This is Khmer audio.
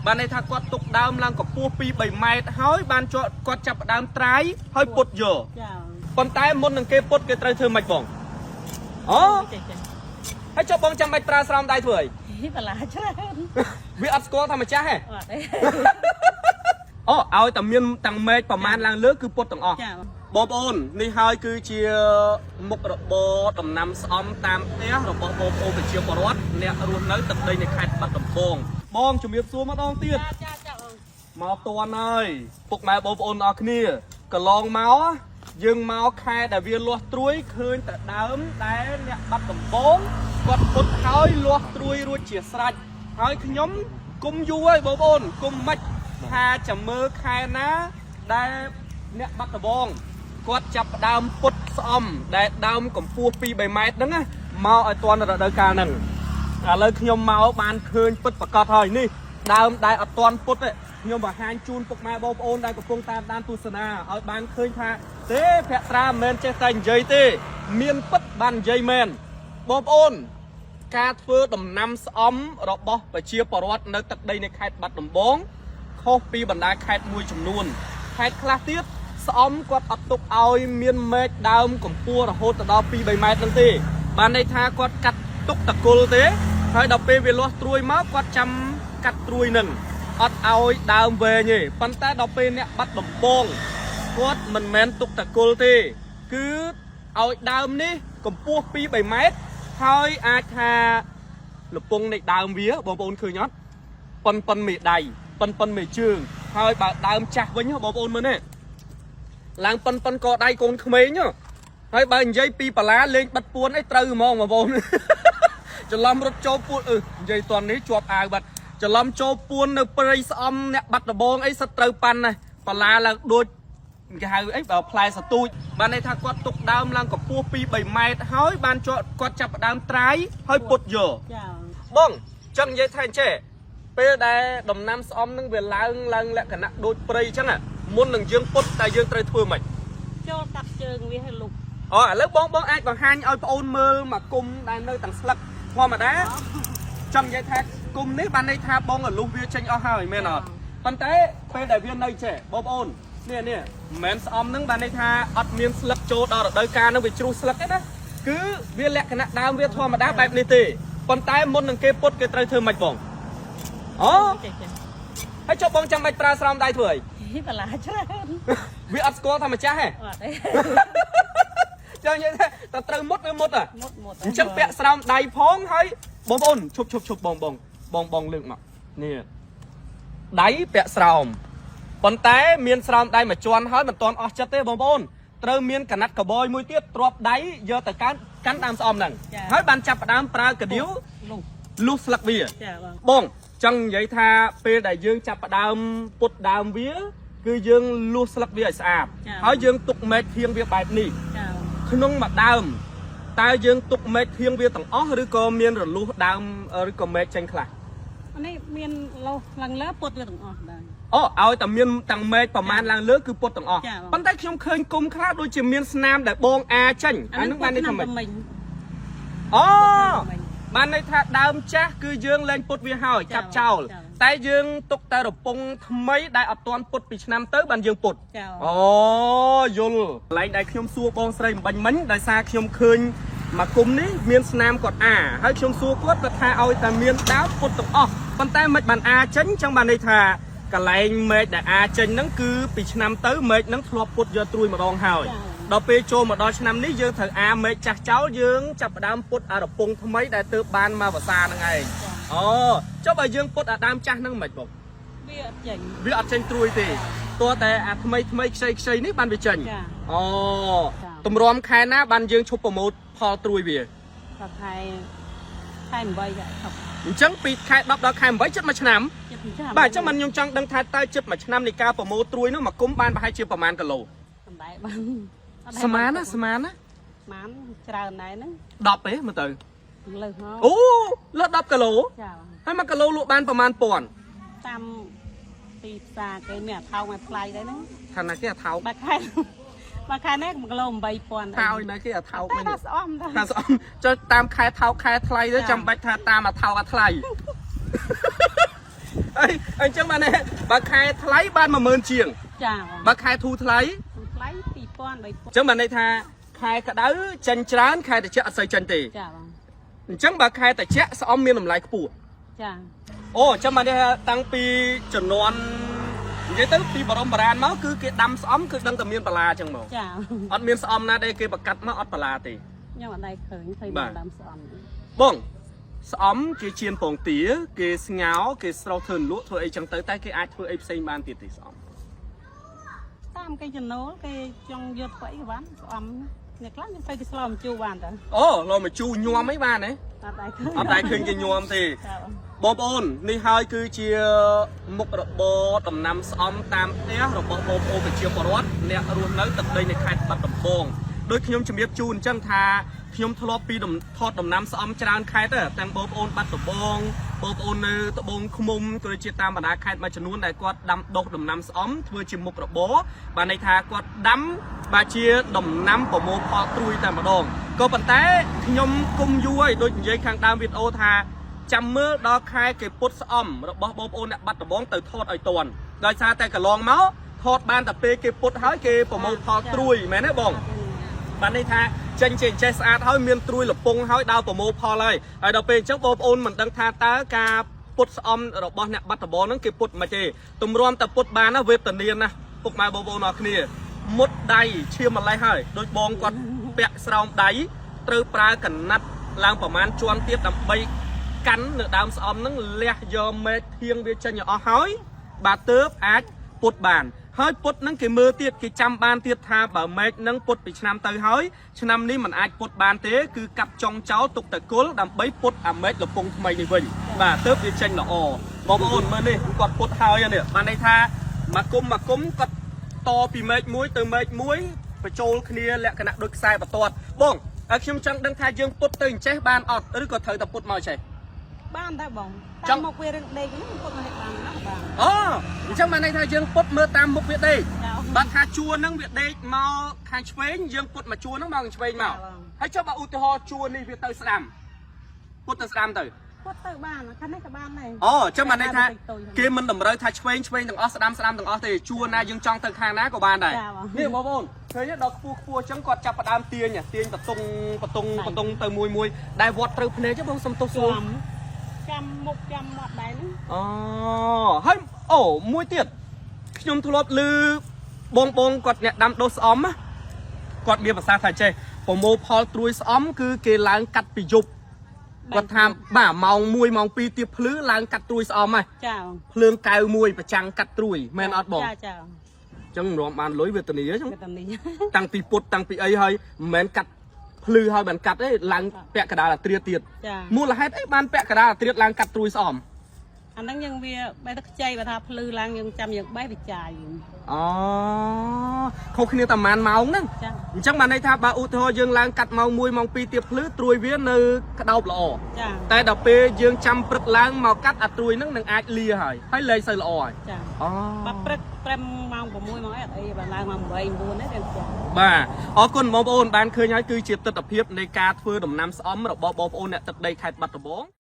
បានន័យថាគាត់ទុកដើមឡើងកម្ពស់2 3ម៉ែត្រហើយបានជាប់គាត់ចាប់ផ្ដើមត្រាយហើយពុតយក ចា ប៉ុន្តែមុននឹងគេពុតគេត្រូវធ្វើម៉េចបងអូ ចេះចេះ ហើយចុះបងចាំបាច់ប្រើស្រោមដៃធ្វើអី បន្លាច្រើន វាអត់ស្គាល់ថាម្ចាស់ហ៎ អត់ទេ អូឲ្យតែមានទាំងមែកប្រមាណឡើងលើគឺពុតទាំងអស់ ចា បងប្អូននេះហើយគឺជាមុខរបរដំណាំស្អំតាមផ្ទះរបស់បងប្អូនប្រជាពលរដ្ឋអ្នករស់នៅទឹកដីនៃខេត្តបាត់ដំបងបងជំរាបសួរម្ដងទៀត ចាចាបង មកតន់ហើយពុកម៉ែបងប្អូនអរគ្នាកន្លងមកយើងមកខែដែលវាលាស់ត្រួយឃើញតែដើមដែលអ្នកបាត់ដំបងគាត់ពុតហើយលាស់ត្រួយរួចជាស្រេចហើយខ្ញុំគុំយូរហើយបងប្អូនគុំមិនថាចាំមើលខែណាដែលអ្នកបាត់ដំបងគាត់ចាប់ផ្ដើមពុតស្អំដែលដើមកម្ពស់2 3ម៉ែត្រហ្នឹងណាមកឲ្យទាន់រដូវកាលហ្នឹង ឥឡូវខ្ញុំមកបានឃើញពិតប្រកបហើយនេះដើមដែលអត់ទាន់ពុតទេខ្ញុំបង្ហាញជូនពុកម៉ែបងប្អូនដែលកំពុងតាមដានទស្សនាឲ្យបានឃើញថាទេភក្ត្រាមិនមែនចេះតែនិយាយទេ មានពិតបាននិយាយមែនបងប្អូន ការធ្វើដំណាំស្អំរបស់ប្រជាពលរដ្ឋនៅទឹកដីនៃខេត្តបាត់ដំបងខុសពីបណ្ដាខេត្តមួយចំនួនខេត្តខ្លះទៀតស្អំគាត់អត់ទុកឲ្យមានមែកដើមកម្ពស់រហូតដល់2 3ម៉ែត្រហ្នឹងទេបានន័យថាគាត់កាត់ទុកតកុលទេហើយដល់ពេលវាលាស់ត្រួយមកគាត់ចាំកាត់ត្រួយនឹងអត់ឲ្យដើមវែងទេប៉ុន្តែដល់ពេលអ្នកបាត់ដំបងគាត់មិនមែនទុកតកុលទេគឺឲ្យដើមនេះកម្ពស់2 3ម៉ែត្រហើយអាចថាលពងនៃដើមវាបងប្អូនឃើញអត់ប៉ុនប៉ុនមេដៃប៉ុនប៉ុនមេជើងហើយបើដើមចាស់វិញបងប្អូនមើលនេះឡើងប៉ុនប៉ុនកដៃកូនក្មេងហ៎ហើយបើនិយាយពីបលាលេងបិទពួនអីត្រូវហ្មងបងប្អូន ច្រឡំរត់ចូលពួនអឺនិយាយតន់នេះជាប់អាវបាត់ច្រឡំចូលពួននៅព្រៃស្អំអ្នកបាត់ដបងអីសិតត្រូវប៉ាន់ណាបលាឡើងដូចគេហៅអីបើផ្លែសទូចបានន័យថាគាត់ទុកដើមឡើងកម្ពស់2 3ម៉ែត្រហើយបានជាប់គាត់ចាប់ផ្ដើមត្រាយហើយពុតយក ចា បងចឹងនិយាយថាអញ្ចេះពេលដែលដំណាំស្អំនឹងវាឡើងឡើងលក្ខណៈដូចព្រៃចឹងណាមុននឹងយើងពុតតែយើងត្រូវធ្វើម៉េច ចូលកាត់ជើងវាឲ្យលុក អូឥឡូវបងបងអាចបង្ហាញឲ្យប្អូនមើលមកគុំដែលនៅទាំងស្លឹកធម្មតាចង់និយាយថាគុំនេះបានន័យថាបងរលុះវាចេញអស់ហើយមែនអត់ប៉ុន្តែពេលដែលវានៅចេះបងប្អូននេះនេះមិនមែនស្អំហ្នឹងបានន័យថាអត់មានស្លឹកចូលដល់រដូវកាលហ្នឹងវាជ្រុះស្លឹកទេណាគឺវាលក្ខណៈដើមវាធម្មតាបែបនេះទេប៉ុន្តែមុននឹងគេពុតគេត្រូវធ្វើម៉េចបងអូ ចេះចេះ ហើយចុះបងចាំបាច់ប្រើស្រោមដៃធ្វើអី បន្លាច្រើន វាអត់ស្គាល់ថាម្ចាស់ហ៎ អត់ទេ ចង់និយាយថាតែត្រូវមុតវាមុតហ៎ មុតមុត អញ្ចឹងពាក់ស្រោមដៃផងហើយបងប្អូនឈប់ឈប់ឈប់បងបងបងបងលើកមកនេះដៃពាក់ស្រោមប៉ុន្តែមានស្រោមដៃមួយជាន់ហើយមិនទាន់អស់ចិត្តទេបងប្អូនត្រូវមានកណាត់កបយមួយទៀតទ្រាប់ដៃយកទៅកាន់កាន់ដើមស្អំហ្នឹងហើយបានចាប់ផ្ដើមប្រើកដៀវ លុក លុះស្លឹកវា ចាបង បងចង់និយាយថាពេលដែលយើងចាប់ផ្ដើមពុតដើមវា គឺយើងលួសស្លឹកវាឲ្យស្អាតហើយយើងទុកមែកធៀងវាបែបនេះ ចា ក្នុងមួយដើមតើយើងទុកមែកធៀងវាទាំងអស់ឬក៏មានរលុះដើមឬក៏មែកចេញខ្លះ នេះមានលោះឡើងលើពុតវាទាំងអស់ដែរ អូឲ្យតែមានទាំងមែកប្រមាណឡើងលើគឺពុតទាំងអស់ ចាបង ប៉ុន្តែខ្ញុំឃើញគុំខ្លះដូចជាមានស្នាមដែលបងអាចេញអានឹងបានន័យថាម៉េច មិញ អូបានន័យថាដើមចាស់គឺយើងលែងពុតវាហើយ ចា កាប់ចោល ចា តែយើងទុកតែរពងថ្មីដែលអត់ទាន់ពុតពីឆ្នាំទៅបានយើងពុត ចា អូយល់កន្លែងដែលខ្ញុំសួរបងស្រីអំបញ្ញមិញដោយសារខ្ញុំឃើញមកគុំនេះមានស្នាមគាត់អាហើយខ្ញុំសួរគាត់គាត់ថាឲ្យតែមានដើមពុតទាំងអស់ប៉ុន្តែមិនបានអាចេញចឹងបានន័យថាកន្លែងមែកដែលអាចេញហ្នឹងគឺពីឆ្នាំទៅមែកហ្នឹងធ្លាប់ពុតយកត្រួយម្ដងហើយដល់ពេលចូលមកដល់ឆ្នាំនេះយើងត្រូវអាមែកចាស់ចោលយើងចាប់ផ្ដើមពុតអារពងថ្មីដែលទើបបានមកវស្សាហ្នឹងឯងអូចុះបើយើងពុតអាដើមចាស់ហ្នឹងមិនបង វាអត់ចេញ វាអត់ចេញត្រួយទេតោះតែអាថ្មីថ្មីខ្ចីខ្ចីនេះបានវាចេញ ចា អូ ចា តម្រាំខែណាបានយើងឈប់ប្រមូលផលត្រួយវា ដល់ខែខែ8ចាថប់ អញ្ចឹងពីខែ10ដល់ខែ8ជិតមួយឆ្នាំ ចិត្តចាំ បាទអញ្ចឹងមិនខ្ញុំចង់ដឹងថាតើជិតមួយឆ្នាំនៃការប្រមូលត្រួយនោះមកគុំបានប្រហែលជាប្រហែលគីឡូ សំដែបាន ស្មានណាស្មានណា ស្មានច្រើនដែរហ្នឹង 10ទេមើលទៅ លើសហ អូលើស10គីឡូ ចា ហើយ1គីឡូលក់បានប្រហែលពាន់ តាមទីផ្សារគេមានអាថោងឲ្យថ្លៃដែរហ្នឹង ថាណាគេអាថោក បើខែបើខែនេះ1គីឡូ8000 ថាឲ្យណាគេអាថោក តែ វិញ ថាស្អំ ថាស្អំចុះតាមខែថោកខែថ្លៃទៅ ចា ចាំបាច់ថាតាមអាថោកអាថ្លៃ អីអញ្ចឹងបានទេបើខែថ្លៃបាន10000ជាង ចាបង បើខែធូរថ្លៃ ថ្លៃ2000 3000 អញ្ចឹងបានន័យថាខែក្តៅចេញច្រើនខែត្រជាក់អត់សូវចេញទេ ចាបង អញ្ចឹងបើខែត្រជាក់ស្អំមានតម្លៃខ្ពស់ ចា អូអញ្ចឹងបានន័យថាតាំងពីជំនាន់និយាយទៅពីបរមបុរាណមកគឺគេដាំស្អំគឺដឹងតែមានបន្លាអញ្ចឹងមក ចា អត់មានស្អំណាដែលគេប្រកាត់មកអត់បន្លាទេ ខ្ញុំអត់ដែរឃើញឃើញ បាទ ដើមស្អំ បងស្អំគេជៀនពងទាគេស្ងោរគេស្រោះធ្វើលក់ធ្វើអីចឹងទៅតែគេអាចធ្វើអីផ្សេងបានទៀតទេស្អំ តាមគេចំណូលគេចង់យកធ្វើអីក៏បានស្អំអ្នកខ្លះខ្ញុំទៅគេស្លម្ជូរបានតើ អូលោមកជូរញោមអីបានទេ អត់ដែរឃើញ អត់ដែរឃើញគេញោមទេ ចាបង បងប្អូននេះហើយគឺជាមុខរបរដំណាំស្អំតាមផ្ទះរបស់បងប្អូនប្រជាពលរដ្ឋអ្នករស់នៅទឹកដីនៃខេត្តបាត់ដំបងដោយខ្ញុំជំរាបជូនអញ្ចឹងថាខ្ញុំធ្លាប់ពីដំថតដំណាំស្អំច្រើនខេត្តដែរទាំងបងប្អូនបាត់ដំបងបងប្អូននៅត្បូងឃ្មុំក៏ដូចជាតាមបណ្ដាខេត្តមួយចំនួនដែលគាត់ដាំដុះដំណាំស្អំធ្វើជាមុខរបរបានន័យថាគាត់ដាំបាទជាដំណាំប្រមូលផលត្រួយតែម្ដងក៏ប៉ុន្តែខ្ញុំគុំយូរហើយដូចនិយាយខាងដើមវីដេអូថា ចាំមើលដល់ខែគេពុតស្អំរបស់បងប្អូនអ្នកបាត់ដំបងទៅថតឲ្យតាន់ដោយសារតែកន្លងមកថតបានតែពេលគេពុតហើយគេប្រមូលផលត្រួយមែនទេបងបានន័យថាចេញចេះចេះស្អាតហើយមានត្រួយលពងហើយដើរប្រមូលផលហើយហើយដល់ពេលអញ្ចឹងបងប្អូនមិនដឹងថាតើការពុតស្អំរបស់អ្នកបាត់ដំបងហ្នឹងគេពុតមិនទេទម្រាំតែពុតបានណាវេទនាណាពុកម៉ែបងប្អូនអរគ្នាមុតដៃឈាមម្លេះហើយដូចបងគាត់ពាក់ស្រោមដៃត្រូវប្រើកណាត់ឡើងប្រមាណជាន់ទៀតដើម្បី កាន់នៅដើមស្អំហ្នឹងលះយកមែកធៀងវាចេញឲ្យអស់ហើយបាទទើបអាចពុតបាន ហើយពុតហ្នឹងគេមើលទៀតគេចាំបានទៀតថាបើមែកហ្នឹងពុតពីឆ្នាំទៅហើយឆ្នាំនេះมันអាចពុតបានទេគឺកាប់ចុងចោលទុកតែគល់ដើម្បីពុតអាមែកលពងថ្មីនេះវិញបាទទើបវាចេញល្អបងប្អូនមើលនេះគាត់ពុតហើយនេះបានន័យថាមកគុំមកគុំគាត់តពីមែកមួយទៅមែកមួយបញ្ចូលគ្នាលក្ខណៈដូចខ្សែបន្ទាត់បងហើយខ្ញុំចង់ដឹងថាយើងពុតទៅអញ្ចេះបានអត់ឬក៏ត្រូវតែពុតមកអញ្ចេះ បានដែរបង ចង់ តាមមុខវារឿងដេកហ្នឹងពុតមកឲ្យបានណាបាន អូអញ្ចឹងបានន័យថាយើងពុតមើលតាមមុខវាដេក ចា បើថាជួរហ្នឹងវាដេកមកខាងឆ្វេងយើងពុតមកជួរហ្នឹងមកខាងឆ្វេងមក ចាបង ហើយចុះបើឧទាហរណ៍ជួរនេះវាទៅស្ដាំពុតទៅស្ដាំទៅ ពុតទៅបានខាងនេះក៏បានដែរ អូអញ្ចឹងបានន័យថាគេមិនតម្រូវថាឆ្វេងឆ្វេងទាំងអស់ស្ដាំស្ដាំទាំងអស់ទេជួរណាយើងចង់ទៅខាងណាក៏បានដែរ ចាបង នេះបងប្អូនឃើញទេដល់ខ្ពស់ខ្ពស់អញ្ចឹងគាត់ចាប់ផ្ដើមទាញទាញបតុងបតុងបតុងទៅមួយមួយដែលវត្តត្រូវភ្នែកទេបងសុំទោសសួរ ចាំចាំមុខចាំមាត់ដែរហ្នឹង អូហើយអូមួយទៀតខ្ញុំធ្លាប់ឮបងបងគាត់អ្នកដាំដុះស្អំណាគាត់មានប្រសាសន៍ថាចេះប្រមូលផលត្រួយស្អំគឺគេឡើងកាត់ពីយប់គាត់ថាបាទម៉ោង1ម៉ោង2ទៀបភ្លឺឡើងកាត់ត្រួយស្អំហ៎ ចាបង ភ្លើងកៅមួយប្រចាំងកាត់ត្រួយមែនអត់បង ចាចា អញ្ចឹងរំបានលុយវេទនាអញ្ចឹង គឺតាមនេះ តាំងពីពុតតាំងពីអីហើយមិនមែនកាត់ភ្លឺហើយបានកាត់ទេឡើងពាក់កណ្ដាលអាត្រៀតទៀត ចា មូលហេតុអីបានពាក់កណ្ដាលអាត្រៀតឡើងកាត់ត្រួយស្អំ អាហ្នឹងយើងវាបេះទៅខ្ចីបើថាភ្លឺឡើងយើងចាំយើងបេះវាចាយយើង អូខុសគ្នាតែប្រហែលម៉ោងហ្នឹង ចា អញ្ចឹងបានន័យថាបើឧទាហរណ៍យើងឡើងកាត់ម៉ោង1ម៉ោង2ទៀបភ្លឺត្រួយវានៅក្តោបល្អ ចា តែដល់ពេលយើងចាំព្រឹកឡើងមកកាត់អាត្រួយហ្នឹងនឹងអាចលាហើយហើយលែងសូវល្អហើយ ចា អូ បើព្រឹក5ម៉ោង6ម៉ោងអីអត់អីបើឡើងម៉ោង8 9នេះរៀងចា បាទអរគុណបងប្អូនបានឃើញហើយគឺជាទស្សនវិជ្ជានៃការធ្វើដំណាំស្អំរបស់បងប្អូនអ្នកទឹកដីខេត្តបាត់ដំបង